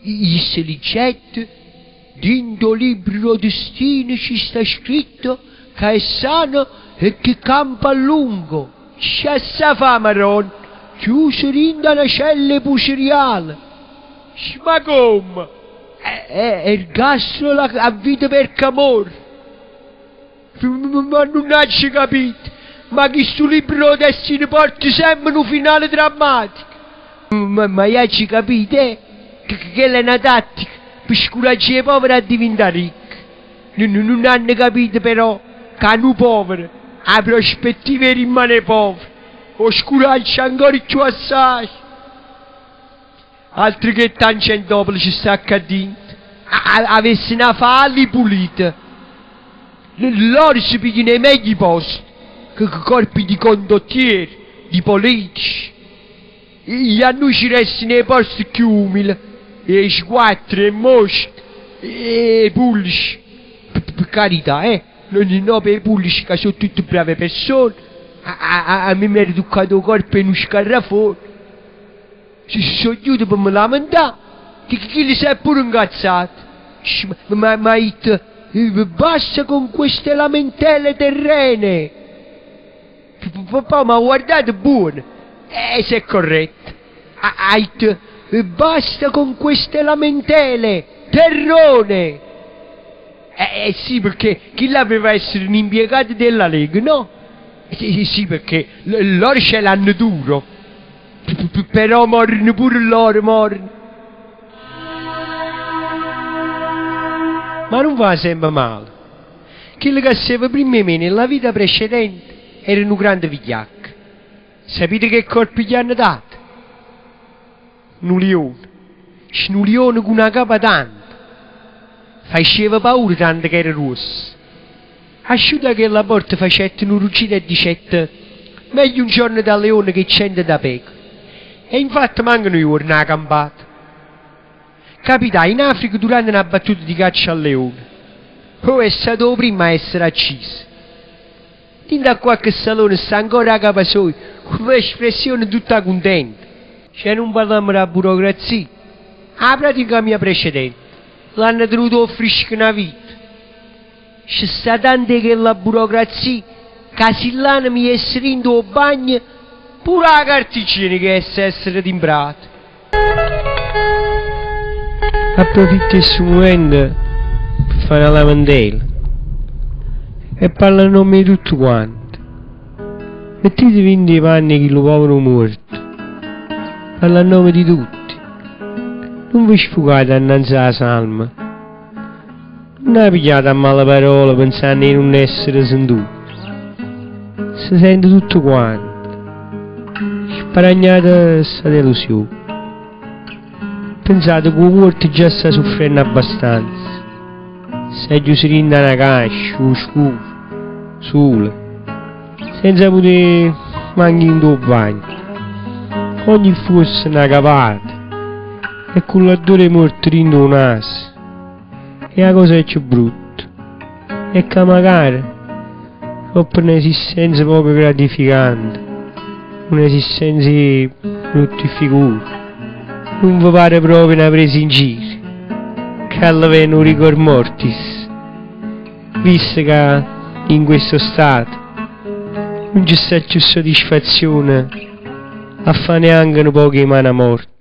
Isso liggette, dint' 'o libro d' 'o destino ci sta scritto ca è sano e che campa a lungo. C'essa fa, Maronna, chiuso dint' 'a na cella 'e Puceriale. Ma comme? Ergastolo a vita per camorra? Ma nun aggio capito, ma chistu libro d' 'o destino porta sempe nu finale drammatico? Ma io aggio capito, eh, che chella è na tattica pe scuraggià 'e povere a diventà ricche. Nun hanno capito però ca nu povero 'a prospettiva 'e rimmanè povero 'o scuraggia ancora cchiù assaje. Altro che Tangentopoli ce sta ccà dinto. Avesseno 'a fà ali pulite. Loro se pigliano 'e megli poste, corpi di condottieri, di politici. E a nuje ce restano 'e poste cchiù umili, 'e squattere, 'e mosche, 'e pullice. Pe carità, eh! No p' 'e pullice ca so' tutte brave persone, a me m'era tuccato 'o corpo 'e nu scarrafone. Si so' ghiuto pe me lamentà, chillo s'è pure 'ncazzato. M'ha ditto, basta con queste lamentele terrene. Poi m'ha guardato buono e s'è corretto. Ha ditto, basta con queste lamentele, terrone. Eh sì, perché chillo aveva essere un impiegato della Lega, no? Sì, perché loro ce l'hanno duro. Però morno pure loro, morno. Ma nun va sempe male. Chillo ca steva primma 'e me nella vita precedente era nu grande vigliacco. Sapite che colpo gli hanno dato? Nu lione. Nu lione cu na capa tanta. Faceva paura tanto che era gruosso. Asciuto 'a chella porta facette nu ruggito e dicette, meglio un giorno da leone che cento da pecora. E infatti manco nu juorno 'a campato. Capità in Africa durante na battuta di caccia al leone. Oh, è stato 'o primmo a essere acciso. Dint' a qualche salone sta ancora 'a capa soja, cu l'espressione tutta cuntenta. Cioè nun parlammo d' 'a burocrazia. 'A pratica mia precedente, l'hanno tenuto 'o frisco na vita. Ce sta tanta 'e chella burocrazia ca si l'anema jesse dint' 'o bagno, pure 'a carta igienica 'essa essere timbrata. Approfitto 'e stu mumento pe fa na lamentela e parlo a nomme 'e tutte quante. Mettitevi dint' 'e panne 'e chillu povero muorto. Parlo a nome di tutti. Nun ve sfugate annanze 'a salma. Nun 'a pigliate a mala parola pensanno 'e nun essere sentuto. Se sente tutto quanto. Sparagnate 'sta delusione. Pensate che 'o muorto già sta suffrenno abbastanza. Sta chiuso dint' 'a na cascia, 'o scuro, sulo, senza putè manco int' 'o bagno. Ogni fuosso na capata e cu l'addore 'e muorto dint' 'o naso. E 'a cosa cchiù brutta è ca magari doppo n'esistenza poco gratificante, un'esistenza 'e brutti figure, nun ve pare proprio na presa in giro, ca lle vene 'o rigor mortis, visto ca in questo stato nun ce sta cchiù soddisfazione a fa neanche nu poco 'e mana morta.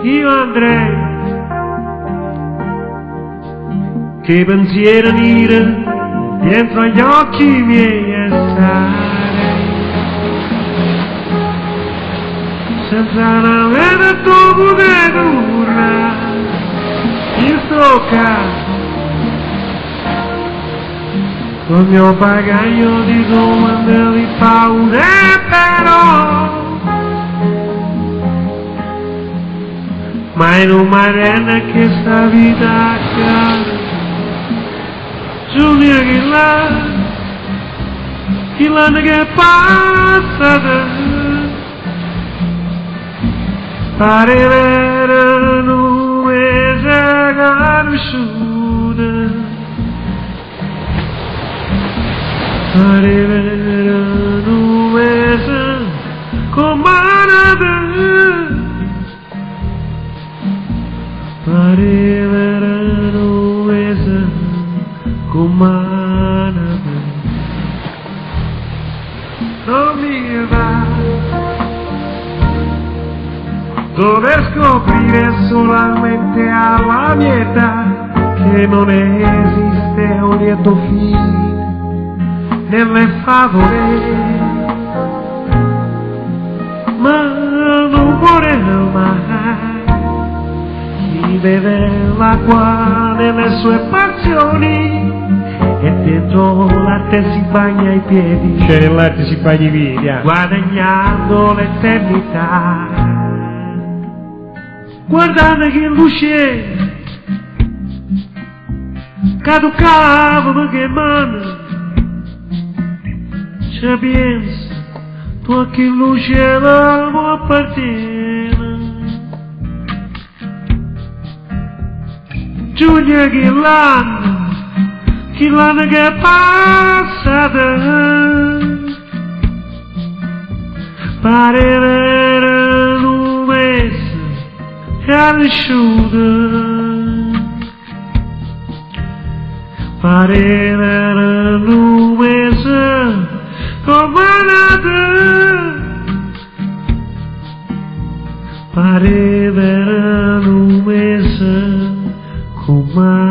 Io andrei che pensiero nero dentro agli occhi miei e stare senza una meta dopo che dura io sto qua col mio bagaglio di domande di paure però ma non m'arena che sta vita cara Giulia che là chi l'anno che passa. Pare vero nu mese conosciuto. Pare vero nu mese come Pare vero nu mese come Non mi va dover scoprire solamente alla mia età che non esiste un lieto fine nelle favole, ma non muore mai chi beve l'acqua delle sue passioni e dentro latte si bagna i piedi. C'è nel latte si bagna i piedi, ah. Guadagnando l'eternità. Guardate che luce caducava che mano ci pensa tu a che luce la appartiene. Giugno che l'anno, che l'anno che è passato, pare vero un mese conosciuto, pare vero un mese come nato, pare vero un mese come.